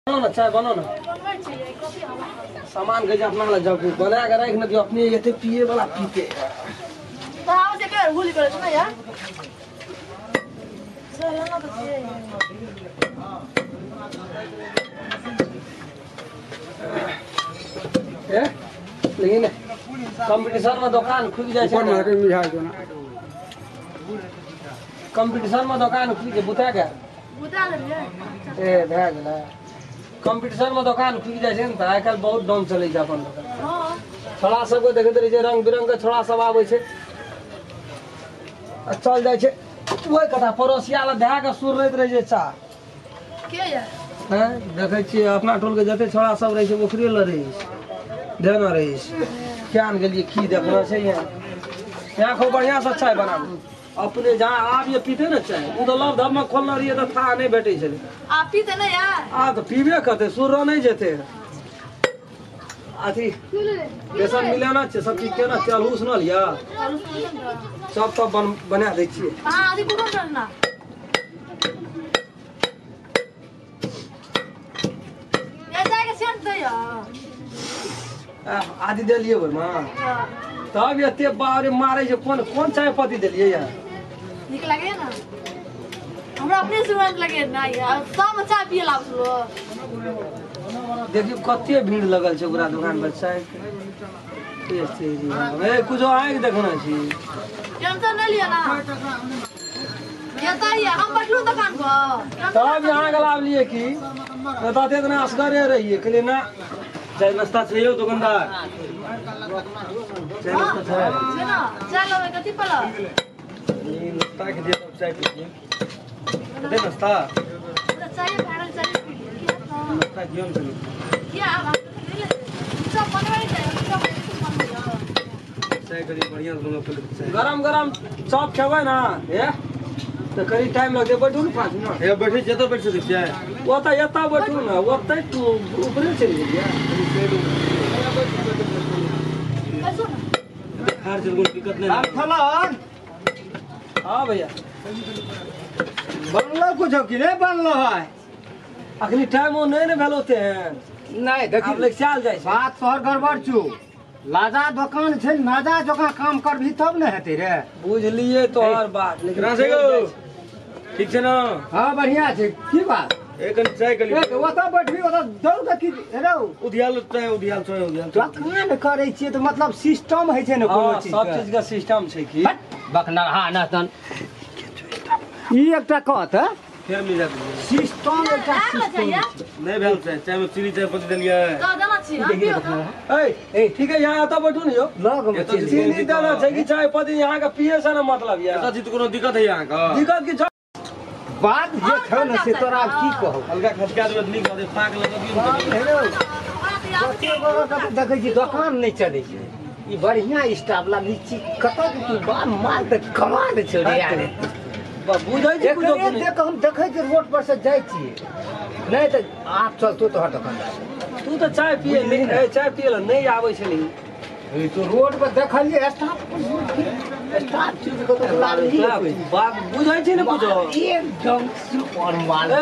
बनाओ ना चाय बनाओ ना सामान के अपना वाला जब बना के रख न दियो अपने एते पिए वाला पीते तो हम से के भूल गेल छ ना यार चल ना तो छियै ए लेकिन कंपटीशन में दुकान खुल जाय छै ऊपर में के मिठाई दो ना कंपटीशन में दुकान खुल के बुता के बुता लेलियै ए भए गेलै कंपटीशन में दुकान खुल जाय छै ने त आइ काल्हि बहुत डाउन चलै छै अपन दुकान। हां छोड़ा सबके देखैत रहै छै रंग बिरंग के छोड़ा सब आबै छै आ चल जाइ छै ओहि कथा पड़ोसिया लग धए के सुरैत रहै छै चाह के यार हैं देखै छियै अपना टोल के जते छोड़ा सब रहै छै ओकरे लग रहै छै देना रहै छै क्या ने गेलियै की देखना छै यहाँ यहाँ खूब बढ़िया से चाय बनाबू अपने जहाँ आब ये पीते ने चाय ओ तऽ लव धब में खोलने रहियै तऽ था नहि भेटै छलै आ पीते नै यार आब तऽ पीबे करतै सुर नहि जेतै अथी बेसन मिलाना छै सब चीज केना छै आलू उसनल यऽ सब तब बना दै छियै। हां अथी कुटो करना ये जाके सेंट दे यार आदि देलियै ओहिमे तब एते बारे मारै छै कोन कोन चाय पत्ती देलियै यार नीक लागे ना हमरा अपने सुगंध लगे ना यार सब चाय पिए लाग छलो। देखियौ कते भीड़ लगल छै ओकरा दुकान पर चाय के ए कुछो आँखि देखना छी टेंशन नहीं लिया ना ये हम बैठलू दुकान पर तब यहाँ के लाभ लिए की बताते इतना असगरे रहिए कहलिए ना चाय नाश्ता छै यौ दुकानदार चाय नाश्ता छै छै ना चाय लेबै कथी पड़ल ई नाश्ता के दिया तब चाय पी लियै दे नाश्ता पूरा चाय भरल चाय पी लियै नाश्ता दियौ ने किया आब नहीं ले सब बनबै छै सब बनबै चाय करी बढ़िया से बनबै पहिले चाय गरम गरम चॉप खेबै ना ए तऽ कनी टाइम लगतै बैठू ने 5 मिनट हे बैठै छियै एतऽ बैठ सकै छियै ओतऽ एतऽ बैठू ने ओतऽ तू ऊपरे चलि गेलियै बैसू ना खार छै कोनो दिक्कत नहि हम थलन हाँ भैया बनलो कुछो कि नहीं बनलो है अखनी टाइम ओ नहीं ने भेल ओते हैं नहीं देखी आब लग जाइ छै बात तोहर गड़बड़ छौ लाजा दुकान छै नाजा जकाँ काम करबही तब ने हेतै रे बुझलियै तोहर बात लेकिन ठीक छै ना हाँ बढ़िया छै की बात ए कनी चाय कनी ओतऽ बैठबी ओतऽ दौड़ के की रौ उधियाल चाय उधियाल चाय उधियाल दुकान करै छियै तऽ मतलब सिस्टम होइ छै ने कोनो चीज सब चीज के सिस्टम छै की बकनर हाँ नसन ई एकटा कहत फेर मिल जात सिस्टम एकटा सिस्टम नहीं भेल छै चाय में चीनी चाय पत्ती देलियै तो देना छी हम पियो ए ए ठीक है यहाँ एतऽ बैठू ने यौ लग में चीनी देना छै कि चाय पत्ती यहाँ के पिए से ना मतलब यार एतऽ छी तऽ कोनो दिक्कत है यहाँ के दिक्कत की बात जे छौ ने से तोरा की कहू हल्का खसका देबै नीक रहतै पाक लगत दियौ देखै छी दोकान नहि चलै छै ई बढ़िया स्टाफ ला लीची कतऽ के तू माल तऽ कमाल छौ रे यार बुझै छी कुछो देख हम देखै छी रोड पर से जाइ छियै नहि तऽ आब चलतो तोहर दोकान तू तऽ चाय पिए नहि चाय पिए लए नहि आबै छलही तू रोड पर देखलियै स्टाफ स्टाफ चीज कतौ लागल बात बुझै छी ने कुछो एकदम सुपर माल ए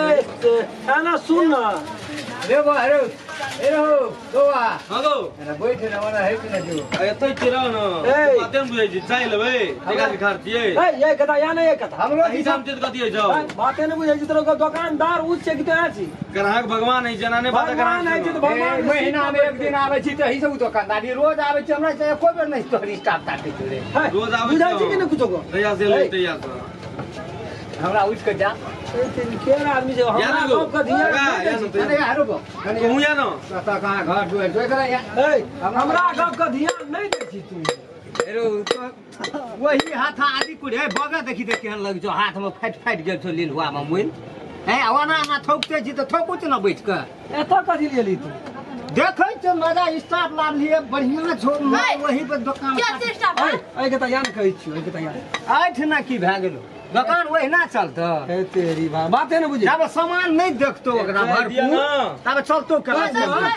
एना सुन ना रे बा रे ए रहो दोवा हां गो एना बैठ ना ओना है कि ना जो एतै छी रह न बाते ने बुझै छी चाय लेबै जगह के खार छियै ए ये कथा या नहीं ये कथा हमरो हिसाब चीज कथि है जाओ बाते ने बुझै छी तोरो दुकानदार उ छै कि तोरा छी ग्राहक भगवान है जना ने बात भगवान है छी त भगवान महीना में एक दिन आबै छी त ही सब दुकानदारी रोज आबै छी हमरा से एको बेर नहीं तोहर स्टाफ ताकै छौ रे रोज आबै बुझै छी कि ने कुछो को तैया से ले तैया से हमरा उठ के जा केहन आदमी छै हमरा सब के ध्यान अरे यार रुको तू या न कतऽ कहाँ घर दुआर जो एकरा या ए हमरा सब के ध्यान नहीं दै छी तू अरे वही हाथ आदि कुड़े बगा देखी देख केहन लग छौ हाथ में फाटि फाटि गेल छौ लीलुआ में मुइन हैं ओना ओना थोकते छी तऽ थोकू न बैठ के एतऽ कथी लेली तू देखै छौ मजा स्टाफ लाबलियै बढ़िया छौ वही पर दोकान क्या छै स्टाफ ए के त यान कहै छियौ ए के त यान आठ ना की भए गेलो दोकान ओहिना चलतो हे तेरी बा बात है ना बुझे जब सामान नहीं देखतो ओकरा भरपूर तब चलतो केना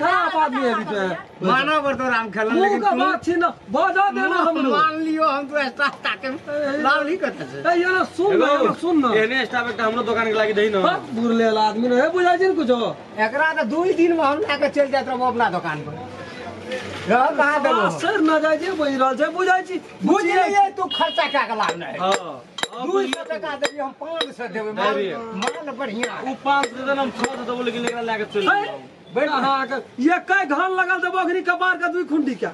खराब आदमी है अभी तो मानव बर तो राम खेलन लेकिन का बात छी ना बजा देना हमरो मान लियो हम तो स्टाफ ताके लाल ही करते छे ए ये ना सुन ना सुन ना एने स्टाफ एकटा हमरो दोकान के लागी दही ना बात बुरलेल आदमी ने बुझाय छी कुछो एकरा त 2 दिन में हम लाके चल जात रहब अपना दोकान पर रह कहां देबो सर न जाय जे बुझ रहल छै बुझाय छी बुझ लिए तू खर्चा का के लागना है हां 200 टका देबी हम 500 देबै माल बढ़िया उ 500 देन हम 600 देबो लेकिन एकरा लाके चल बैठ हां ये कै घान लगल देबो अखनी कपार का दुई खुंडी का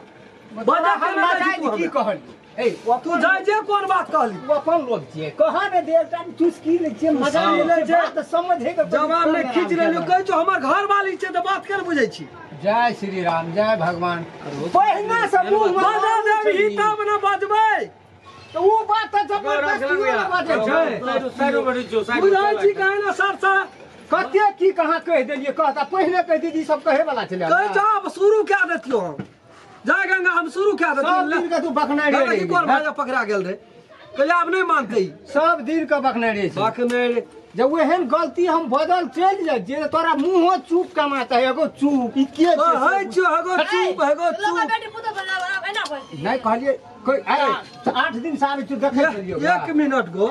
बजा हम ना जाय की कहल ए तू जाय जे कोन बात कहली ओ अपन लोग छियै कहां ने देर टाइम चुस्की लै छियै मजा ले छै बात समझे के जवाब ने खींच लेलियो कहै छौ हमर घर वाली छै त बात कर बुझै छी जय श्री राम जय भगवान पहिना से मुंह बजा देबही तब ना बजबै तो वो बात त जबरदस्ती वाला बात छै साइड में बैठ जो साइड बुझै छी काहे ना सर सा कते की कहां कह देलियै कहता पहिने कह दीदी सब कहे वाला छलै कहै छौ आब शुरू कए देतियो हम जय गंगा हम शुरू कए देतियो सब दिन के तू बकनाइ रे की कोन भाजा पकड़ा गेल रे कहलियै आब नहीं मानते सब दिन के बकनाइ रे बकनाइ रे जब एहन गलती हम बदल चलि जाइ जे तोरा मुंहो चुप कमाता है एगो चुप ई के कहै छौ एगो चुप एगो चुप बेटी पुतो बना एना बोलती नहीं कहलियै कोई आए 8 दिन से आबै तू देखै छलियो एक मिनट गो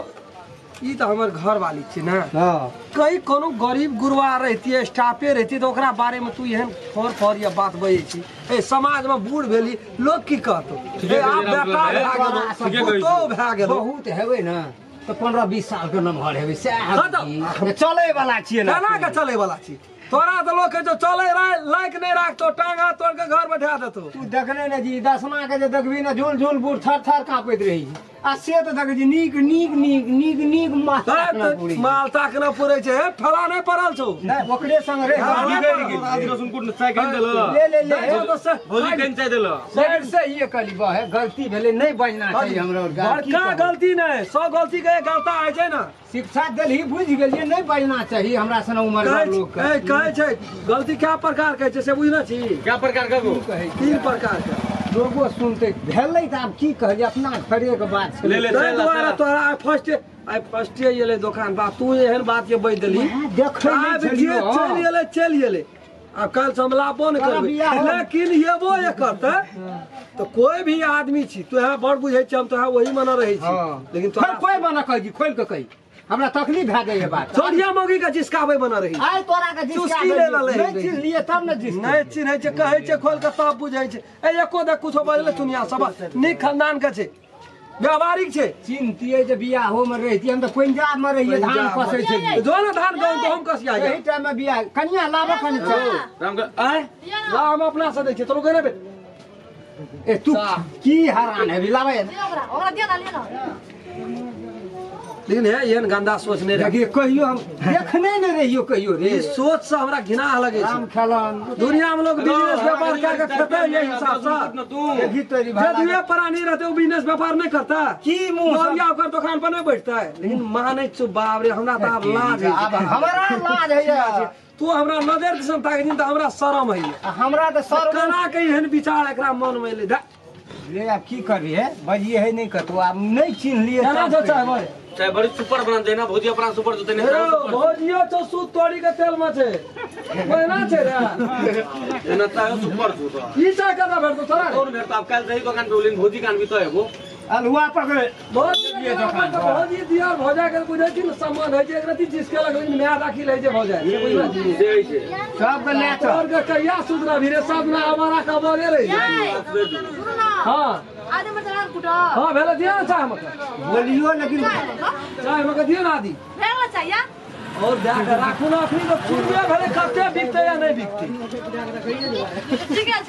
ई त हमर घर वाली छी ना हां कई कोनो गरीब गुरबा रहती स्टाफे रहती त ओकरा बारे में तू एहन फर फर या बात बजै छी ए समाज में बूढ़ भेली लोग की कहतो ए आब बेटा भए गेलो पुतो भए गेलो बहुत हेबै ना त 15-20 साल के नमहर हेबै सएह चलै वाला छियै ना केना के चलै वाला छी तोरा त लोग के जो चलै लायक नहीं राखतो टांग हाथ तोड़ के घर बैठा देतो तू देखने ने जी दसमा के जे देखबी ना झूल झूल बूढ़ थर थर कांपैत रही आ से त देखै छी नीक नीक नीक नीक नीक माल माल ताक न पुरै छै हे फला नहीं पड़ल छौ नहीं ओकरे संग रे आदि रसुन कुट चाय कइन देल ले ले ले भौजी कइन चाय देल साइड से ये कहली बा है गलती भेलै नहीं बजना चाहिए हमरा और बड़का गलती नहीं सौ गलती के गलता है छै ना शिक्षा देलही बुझ गेलियै नहीं बजना चाहिए हमरा सन उमर के लोग के कहै छै गलती क्या प्रकार के छै से बुझना छी क्या प्रकार के गो तीन प्रकार के लोगो सुनते भेलै त आब की कहलियै अपना घरे के बात छै ले ले ताहि दुआरे तोरा आइ फर्स्ट एलै दोकान बाप तू एहन बात के बज देली देखै नहि छलियै चलि एलै चलि एलै आ कल से हम लाभो नहीं करबै लेकिन एबो जे करतै तो कोई भी आदमी छी तू यहाँ बड़ बुझै छी हम तो वही मना रहै छी लेकिन तोरा कोई मना कहि खोल के कहि हमरा तकलीफ भए जाइए बात छोड़िया मौगी के जिसकाबै बना रही आइ तोरा के चुस्की ले ले नहीं चिन्ह लिए तब न जिस नहीं चिन्है छै कहै छै खोल के तब बुझै छै ए एको दे कुछो बजले दुनिया सब नीक खानदान के छै व्यावहारिक छै चिन्हतियै जे बियाहो में रहितियै हम त पंजाब में रहियै धान कसै छै जो न धान गहूं तो हम कसिया एही टाइम में बियाह कनिया लाबऽ कनि छै राम के आय ला हम अपना से दै छियै तोरो के ने ए तू की हैरान हेबी लाबै ओकरा ओकरा दिया ना लिया ना लेकिन है एहन गंदा सोच नहीं देखिए कहियो हम देखने नहीं रहियो कहियो रे ई सोच से हमरा घृणा लगे छै राम खेलन दुनिया में लोग बिजनेस व्यापार कर के खेते ये हिसाब से देखी तोरी भाला जे दुए प्राणी रहते वो बिजनेस व्यापार नहीं करता की मुंह से ओकर दुकान पर नहीं बैठता है लेकिन माने चुप बाप रे हमरा त आब लाज है आब हमरा लाज है तू हमरा नजर दिसन ताक दिन त हमरा शरम है हमरा त शरम केना के एहन विचार एकरा मन में एलै ले आब की करबी है बजिए है नहीं कतौ आब नहीं चिन्ह लिए केना छौ चाय भाई चाय बड़ी सुपर बना देना भौजी अपना सुपर जोते नहीं भौजियो तो सूत तोड़ी के तेल में छै ओहिना छै रे एना चाय सुपर छौ ई चाय केना भेटतौ तोरा और भेटतौ आब काल्हि सही दोकान पे बोलिन भौजी कान भी तो एगो अलुआ पकड़े भौजी भौजी दिया भौजा के बुझै छी ने सम्मान होइ छै एक रति जिसके लग लेकिन my दाखिल होइ छै भौजा से बुझलै छी से होइ छै सब के ले तोर के कहिया सुधरा भी रे सब ना हमारा खबरे रही सुनो ना हां आदि में चला कुटा हां भेल दिया ना चाय हमके बोलियो लेकिन चाय हमके दियो ना आदि भेल चाहिए और दे के राखू ना अखनी तो चूड़िया भले कते बिकते या नहीं बिकते ठीक है